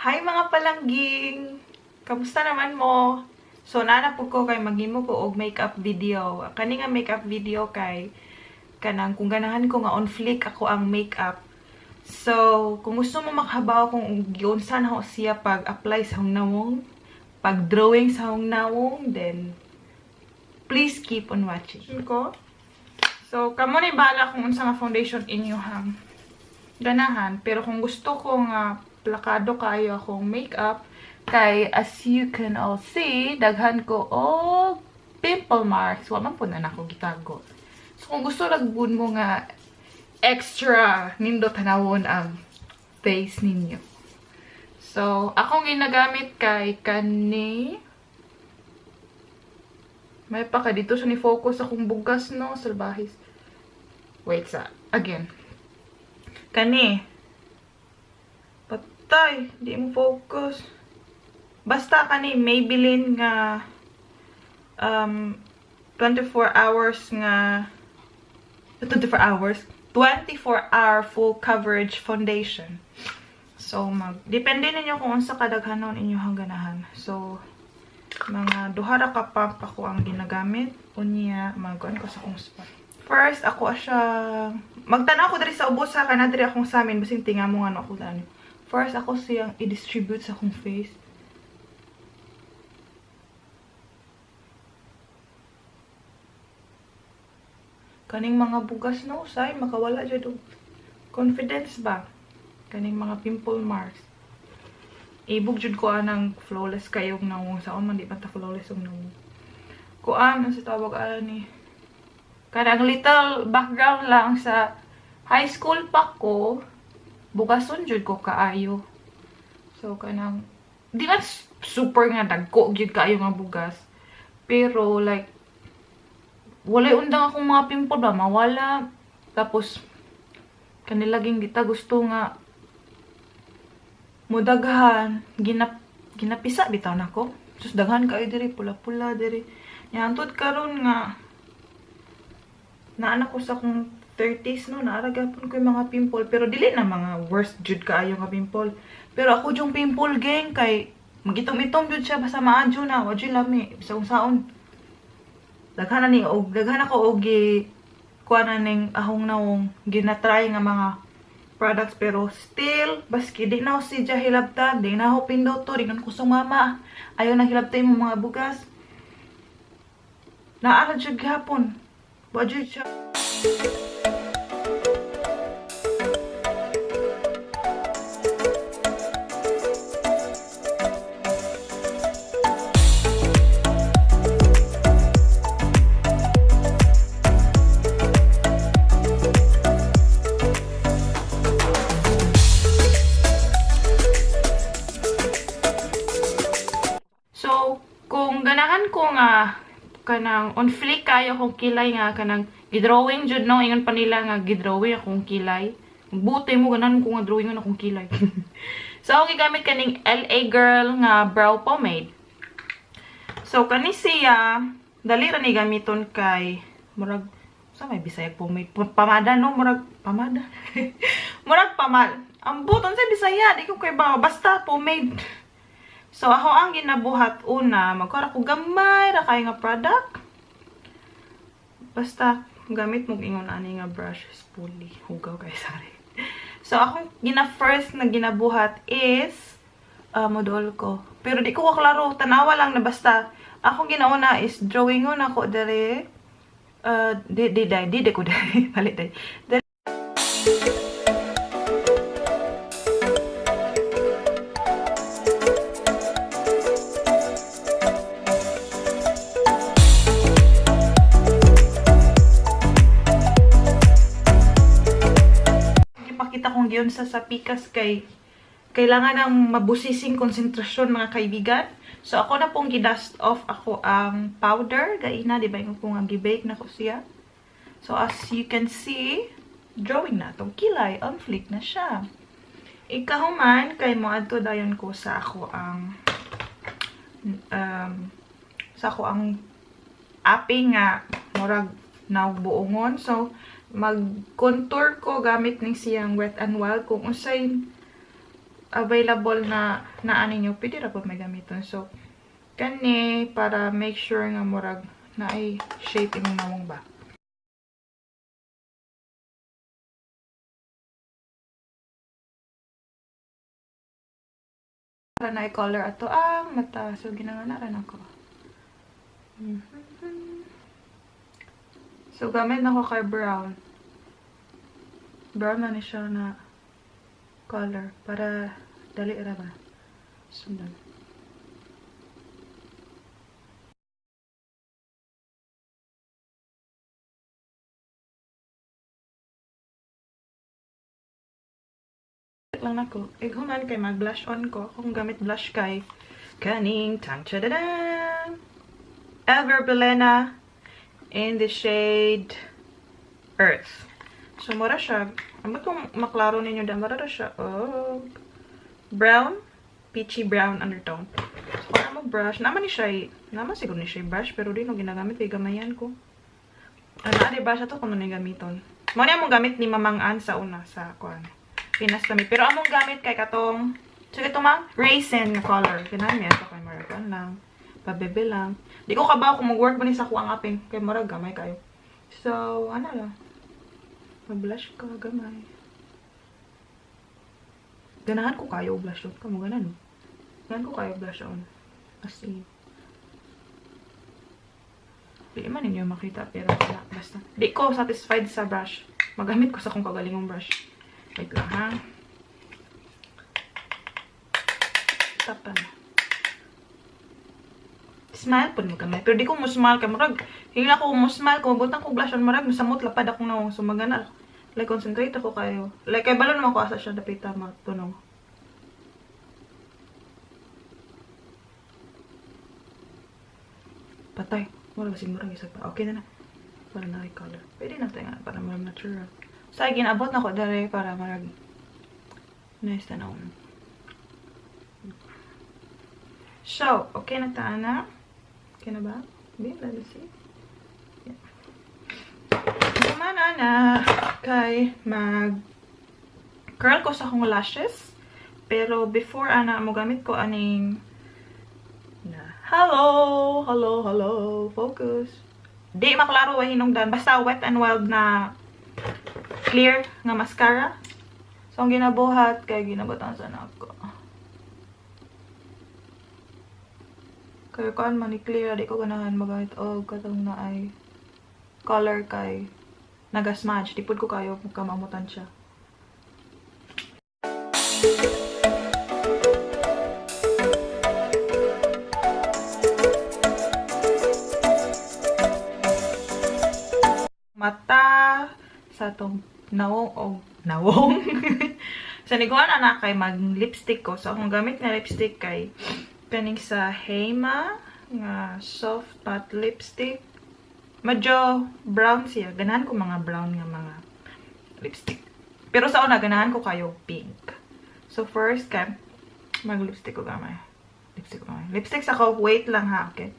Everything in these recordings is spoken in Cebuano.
Hi mga palangging! Kamusta naman mo? So, naana po ko kay maghimo ko og makeup video. Kani nga makeup video kay kanang kung ganahan ko nga on flick ako ang makeup. So, kung gusto mo makahabaw kung giunsa na ho siya pag-apply sa akong nawong, pag-drawing sa akong nawong, then please keep on watching. Ko. So, kamo ni bahala kung unsa nga foundation inyohang ganahan, pero kung gusto ko nga plakado kayo akong makeup kay as you can all see, daghan ko og pimple marks. Wa man po na nako gitago. So kung gusto lagbun mo nga extra nindo tanawon ang face ninyo. So akong ginagamit kay kani, may pa ka dito sa ni focus akong bugas no, salbahis. Wait sa again. Kani. Patay, di mo focus. Basta kani Maybelline nga 24 hours nga 24 hours 24-hour full coverage foundation. So mag depende ninyo kung unsa kadaghanon inyo ganahan. So mga duha ra ka pump ako ang ginagamit. Unya maguan ko sa akong spot. First ako siya magtan-aw ko diri sa ubos sa kana diri akong samin basing tinga mo nga ako dani. First ako siyang i-distribute sa akong face. Kaning mga bugas no usay makawala jud og confidence ba. Kaning mga pimple marks. Ibog jud ko anang flawless kayong nawong sa man di pa ta flawless og nawong. Kuan ang sa tawag ani. Kanang little background lang sa high school pa ko, bugason jud ko kaayo. So kanang di man super nga dagko gyud kaayo nga bugas. Pero like walay undang akong mga pimple ba mawala. Tapos kanila ging kita gusto nga mudaghan, ginapisa bitaw nako. Sus daghan kaayo diri, pula-pula diri. Nya karon nga naana ko sa akong 30s no, naara gyapon ko yung mga pimple pero dili na mga worst jud kaayo nga pimple. Pero ako jung pimple gang kay magitom-itom jud siya basta maadyo na, wa jud lami bisag unsaon. Daghan na ni og daghan ako og kuha na ning ahong nawong ginatry nga mga products pero still baski di na si siya hilabtan, di na ho pindoto, di na ko sa mama. Ayaw na hilabtan imong mga bugas. Naara jud gihapon. Wa jud siya. So, kung ganahan ko nga kanang on flick kayo akong kilay nga kanang gidrawing jud no, ingon pa nila nga gidrawing akong kilay. Buti mo ganahan ko nga drawing akong kilay. So ako gigamit kaning LA Girl nga brow pomade. So kani siya dali ra ni gamiton kay murag sa may Bisaya pomade, pamada no, murag pamada. Murag pamal. Ambot unsa Bisaya, di ko kay ba basta pomade. So ako ang ginabuhat una, magkuha ko gamay ra kay nga product. Basta gamit mo ingon ani nga brush spoolie, hugaw kay sari. So akong gina first na ginabuhat is modol ko. Pero di ko klaro, tanawa lang na basta akong ginauna is drawingon ako dere. Di di di di ko dai palit dai. Ipakita kong giyon sa pikas kay kailangan ng mabusising konsentrasyon mga kaibigan. So ako na pong gi-dust off ako ang powder gaina, di ba yung kung ang gi-bake na ko siya. So as you can see, drawing na tong kilay, on flick na siya. Ikahuman kay moadto dayon ko sa ako ang api nga murag nagbuongon. So mag-contour ko gamit ning siyang Wet n Wild kung unsay available na naa ninyo, pwede ra po may gamiton. So, kani para make sure nga murag naay shape imong nawong ba. Para na i-color ato ang mata. So, ginangana ra nako. So, gamit nako kay brown. Brown na ni siya na color. Para dali ra ba? Sundan. Lang nako. Ighuman kay mag-blush on ko. Kung gamit blush kay kaning tang tadadam Ever Bilena in the shade Earth. So mura siya. Amot kung maklaro ninyo da mura siya og brown, peachy brown undertone. So kung mo brush, naman ni siya, naman siguro ni siya brush pero di no ginagamit kay gamayan ko. Ano di brush ato kung ano gamiton. Mo ni among gamit ni Mamang Ann sa una sa kuan. Pinas kami. Pero among gamit kay katong, so ito mang raisin na color. Ganahan niya ito kay maragan lang. Pabebe lang. Di ko kabaw kung mag-work ba ni sa kuang aping. Kay marag gamay kayo. So, ano lang. Mag-blush ka, gamay. Ganahan ko kayo blush on. Kamu ganan. Ganahan ko kayo blush on. As in. Di man ninyo makita pero wala. Basta. Di ko satisfied sa brush. Magamit ko sa kong kagalingong brush. Wait lang, ha? Tapan. Smile po mo gamay. Pero di ko mo smile kay murag. Hila ko mo smile kung butang ko blush on murag masamot lapad akong nawong. So magana. Like concentrate ako kayo. Like kay balo naman ko asa siya dapita matunog. Patay. Wala kasi murag isa pa. Okay na na. Para na color. Pwede na tayo nga para murag natural. So, ginabot na ko dere para marag nice na. So, okay na ta na. Okay na ba? Let me see. Yeah. Kumana na kay mag curl ko sa akong lashes. Pero before ana mo gamit ko aning na hello, hello, hello, focus. Di maklaro wa hinungdan basta Wet n Wild na clear nga mascara. So, ang ginabuhat kay ginabutan sa nako. Kaya kuan man ni clear, di ko ganahan magamit og katong na ay color kay naga-smudge. Di pud ko kayo kamamutan siya. Mata sa tong nawong o nawong. Sa niguan ana kay mag lipstick ko. So akong gamit nga lipstick kay kaning sa Hema nga soft matte lipstick. Medyo brown siya. Ganahan ko mga brown nga mga lipstick. Pero sa una ganahan ko kayo pink. So first kay mag lipstick ko gamay. Lipstick ko gamay. Lipstick sa ko, wait lang ha, okay.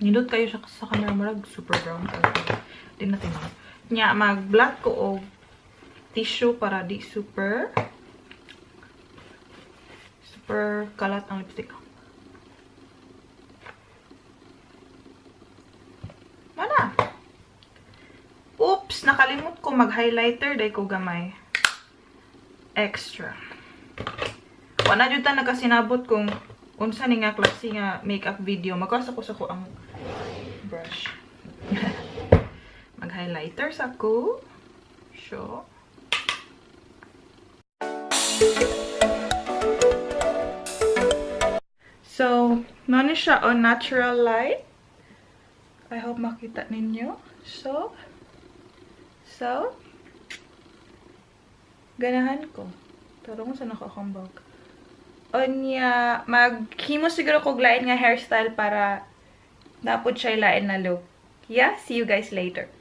Nindot kayo siya sa camera, murag super brown. Di natin mag. Nya, mag-blot ko og tissue para di super kalat ang lipstick. Mana? Oops! Nakalimot ko mag-highlighter. Day ko gamay. Extra. Wala jud ta nakasinabot kung unsa ni nga klase nga makeup video. Magkasa ko sa ko ang brush. Mag-highlighter sa ko. Sure. So, mao ni siya on natural light. I hope makita ninyo. So, ganahan ko. Tarong sa nakakambag. Onya, maghimo siguro ko lain nga hairstyle para napod siya lain na look. Yeah, see you guys later.